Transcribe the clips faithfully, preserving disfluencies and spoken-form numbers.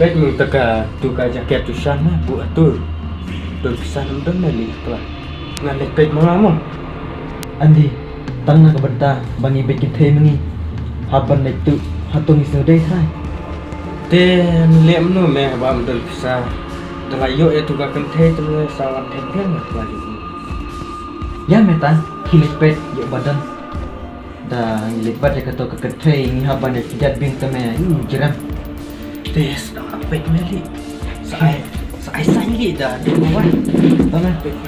Peit mo, kata ka, tu ka jaket tu shan na buh atur. Don pisa nam don na li pla. Ngan leit peit ma nga mo. Andi, tang na ka bynta ba ngi beit kynthei ma ngi. Hap ban leit tu, hato ngi sngewdei trai. Te ngi leh mano me haba ym don pisa. Da la ïoh ïa tu ka kynthei te ngi sa wan them them la ïoh. Ïa me ta, ki leit peit ïoh ba don. Da ngi leit bat ïa kato ka kynthei ngi hap ban ïa kjat biang te me, ïu jrem. Te sdang peit me li. Sa ai, sa ai sa li da tu ma wan. Ba me peit.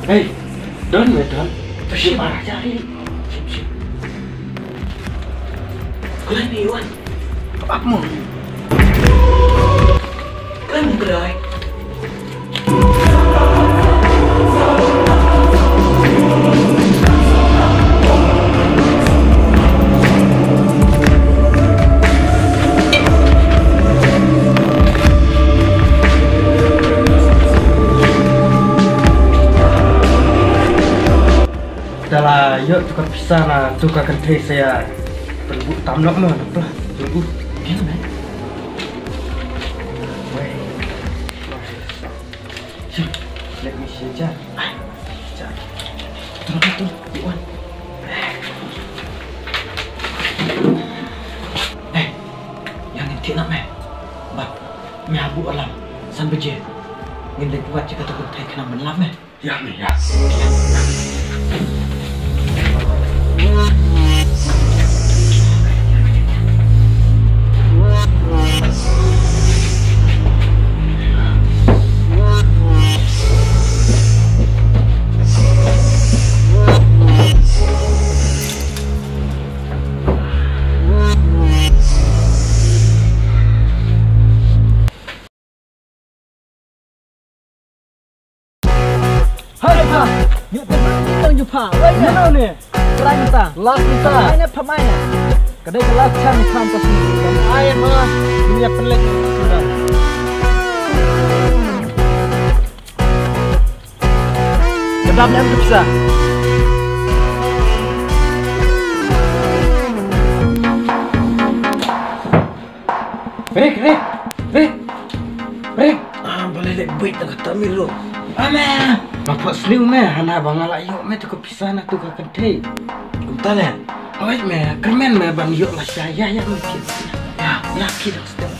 Hei, don me don. Shim ah, jari. Shim, shim. Khlem ni wan. Ap mo. Khlem ni khlem. Da la ïoh tu ka pisa na tu ka kynthei sa ïa pynbuh tam noh mo na pla. Pynbuh. Ïa me. Wei. Wei. Let me see, Jan. Jan. Tunggu tu, Iwan. Eh, ïa ngin thiah noh me. Bad me habuh alarm san baje. Ngin leit wad ïa kato ka kynthei khnang ban lap me. Ïa me, ïa. Hai pha, ngi tang ngi tang ju pha. Wei ne. Mano ne? Trai mynta. Last mynta. Ai ne pha mai ne. Ka dei ka last chance pha mynta sini. Ai ma, ngi ïa pynleit mynta. Ka dap ne em ka pisa. Rik, Rik, Rik, Rik. Ah, balei leh beit na kata mi lo. Ame. Nga pha sliw me, hana ba nga la ïoh me tu ka pisa na tu ka kynthei. Kumta ne. Awei me, kyrmen me ban ïoh la sha, ïa, ïa, me phi. Ïa, ïa, phi dak stem.